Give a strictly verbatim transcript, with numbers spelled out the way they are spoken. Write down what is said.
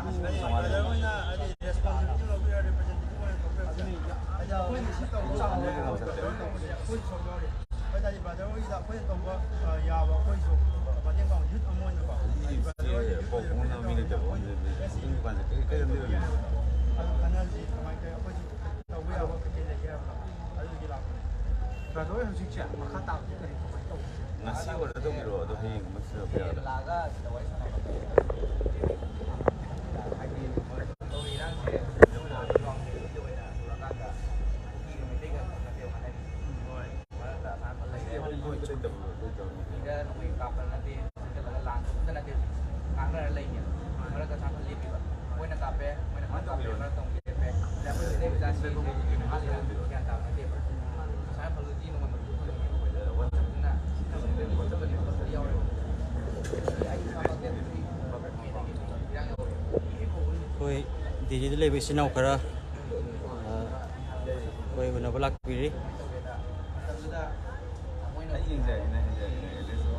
Brother ꯍꯣꯏꯅ ꯍꯥꯏꯗꯤ responsibility ꯂꯧꯕꯤꯔ representative ꯑꯣꯏꯅ ꯊꯣꯛꯄꯤꯔꯛꯄꯁꯦ, ꯍꯥꯏꯗꯤ ꯑꯩꯈꯣꯏꯅ ꯁꯤ ꯇꯧꯕ ꯆꯥꯎꯅ ꯂꯩꯔꯒ ꯇꯧꯕ ꯇꯧꯕ ꯑꯩꯈꯣꯏ ꯁꯔꯨꯛ ꯌꯥꯎꯔꯤ꯫ ꯍꯥꯏ ꯇꯥꯔꯗꯤ ꯕ꯭ꯔꯗꯔ ꯍꯣꯏꯒꯤꯗ ꯑꯩꯈꯣꯏꯅ ꯇꯧꯕ, ꯑ, ꯌꯥꯕ ꯑꯩꯈꯣꯏꯁꯨ ꯃꯇꯦꯡ ꯄꯥꯡꯕ ꯌꯨꯠ ꯑꯃ ꯑꯣꯏꯅꯀꯣ, ꯍꯥꯏꯗꯤ ꯕ꯭ꯔꯗꯔ ꯍꯣꯏꯒꯤ ꯌꯨꯠ ꯄꯥꯎ ꯐꯥꯎꯅꯕ ꯃꯤ ꯂꯩꯇꯕ ꯑꯣꯏꯅ ꯑꯩꯈꯣꯏꯁꯨ ꯀꯩꯁꯨ ꯇꯧꯕ ꯌꯥꯏ꯫ ꯑꯗꯨ ꯈꯟꯅꯁꯤ ꯀꯃꯥꯏꯅ ꯇꯧꯋꯤ, ꯑꯩꯈꯣꯏꯁꯨ ꯇꯧꯕ ꯌꯥꯕ ꯀꯩꯀꯩ ꯂꯩꯒꯦ ꯍꯥꯏꯕꯗꯣ ꯑꯗꯨꯗꯨꯒꯤ ꯂꯥꯛꯄꯅꯦ꯫ ꯕ꯭ꯔꯗꯔ ꯍꯣꯏ ꯍꯧꯖꯤꯛꯁꯦ ꯃꯈꯥ ꯇꯥꯕꯗꯤ ꯀꯔꯤ ꯀꯃꯥꯏꯅ ꯇꯧꯕ? ꯉꯁꯤ ꯑꯣꯔꯗꯔ ꯇꯧꯕꯤꯔꯛꯑꯣ, ꯑꯗꯣ ꯍꯌꯦꯡ ꯑꯃ ꯁꯤꯜꯂꯛꯄ ꯌꯥꯒꯗ꯭ꯔꯥ? ꯂꯥꯛꯑꯒ ꯁꯤꯗ ꯋꯥꯔꯤ ꯁꯥꯟꯅꯕ꯫ ꯍꯥꯏꯗꯤ ꯃꯅꯤꯄꯨꯔꯒꯤ ꯏꯔꯥꯡꯁꯦ ꯂꯣꯏꯅ ꯑꯣꯏꯅ ꯎꯔꯀꯥꯟꯗ ꯀꯨꯀꯤꯒ ꯃꯩꯇꯩꯒ ꯈꯪꯅꯗꯦꯕ ꯍꯥꯏꯅꯔꯤꯁꯦ꯫ ꯃꯔꯛꯇ ꯑꯁꯥꯝ ꯐꯜ ꯂꯩꯔꯦ꯫ ꯁꯤꯗ ꯅꯣꯡꯃꯩ ꯀꯥꯞꯄ ꯅꯠꯇꯦ, ꯆꯠꯂꯒ ꯂꯥꯟ ꯑꯃꯠꯇ ꯅꯠꯇꯦ꯫ ꯉꯥꯡꯅꯔ ꯂꯩꯅꯦꯕ꯫ ꯃꯔꯛꯇ ꯑꯁꯥꯝ ꯐꯜ ꯂꯦꯞꯄꯤꯕ꯫ ꯃꯣꯏꯅ ꯀꯥꯞꯄꯦ, ꯃꯣꯏꯅ ꯀꯥꯞꯄꯦ, ꯃꯔꯛꯇ ꯑꯃꯨꯛ ꯂꯦꯞꯄꯦ꯫ ꯑꯗ ꯑꯩꯈꯣꯏ ꯃꯩꯇꯩ ꯃꯆꯥꯁꯤꯡꯁꯦ ꯀꯩꯒꯤꯅꯣ ꯍꯥꯠꯂꯤꯔꯥ ꯒ꯭ꯌꯥꯟ ꯇꯥꯕ ꯅꯠꯇꯦꯕ꯫ ꯑꯁꯥꯝ ꯐꯜꯗꯨꯗꯤ ꯅꯣꯡꯃꯩ ꯃꯔꯨ ꯐꯪꯉꯦ꯫ ꯑꯗꯨꯅ ꯁꯤ ꯊꯕꯛꯁꯦ ꯌꯥꯎꯔꯦ꯫ ꯑꯩ ꯏꯁꯥꯃꯛ ꯗꯦꯠ ꯊ꯭ꯔꯤ ꯃꯦꯗꯒꯤ ꯏꯔꯥꯡ ꯌꯥꯎꯔꯦ꯫ ꯑꯩꯈꯣꯏ ꯗꯤꯜꯂꯤꯗ ꯂꯩꯕ ꯏꯆꯤꯟ ꯏꯅꯥꯎ ꯈꯔ, ꯑ, ꯑꯩꯈꯣꯏ ꯎꯅꯕ ꯂꯥꯛꯄꯤꯔꯤ꯫ ꯃꯇꯝꯗꯨꯗ ꯃꯣꯏꯅ ꯑꯩ ꯌꯦꯡꯖꯔꯒꯦꯅꯦ, ꯌꯦꯡꯖꯔꯒꯦꯅꯦ, ꯑꯦꯗ꯭ꯔꯦꯁꯇꯣ꯫